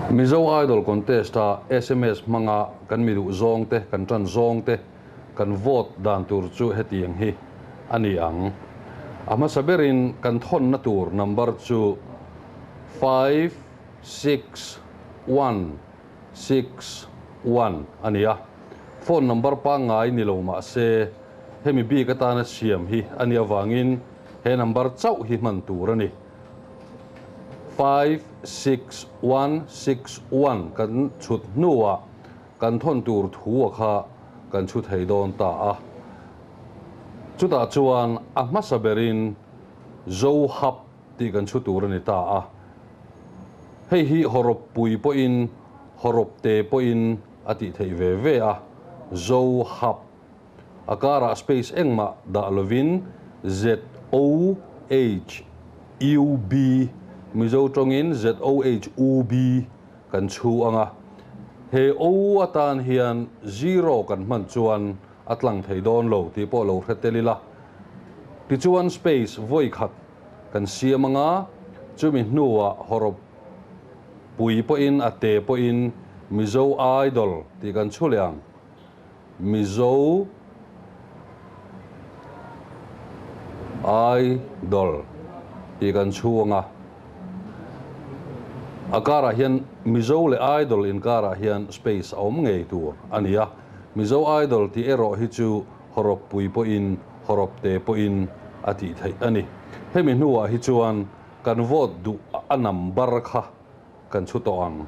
Mizo Idol Contest a sms hmanga kan mi duh zawng te, kan tan zawng te kan vote dan tur chu hetiang hi a ni ang. A hmasa berin kan thawnna tur number chu five six one six one a ni a. Phone number pangngai ni lo mah se hemi bik atana siam hi a nih avangin he number chauh hi hman tur a ni. 56161 kan chhut hnuah kan thawn tur thu a kha kan chhu thei dawn ta a. Chutah chuan a hmasa berin Zohap tih kan chhu tur a ni ta a. Hei hi hawrawp pui pawhin hawrawp te pawhin a tih theih ve ve a, Zohap. A karah space engmah dah lovin ZOHUB, Mizo tawngin ZOHUB kan chhu ang a. He O atan hian zero kan hman chuan a tlang thei dawn lo tih pawh lo hre tel ila. Tichuan space vawi khat kan siam ang a, chumi hnuah hawrawp pui pawhin a te pawhin Mizo Idol tih kan chhu leh ang. Mizo Idol tih kan chhung a, a karah hian Mizo leh Idol inkarah hian space a awm ngei tur a ni a, Mizo Idol tih erawh hi chu hawrawp pui pawhin hawrawp te pawhin a tih theih a ni. Hemi hnuah hi chuan kan vote duh a number kha kan chhu tawh ang.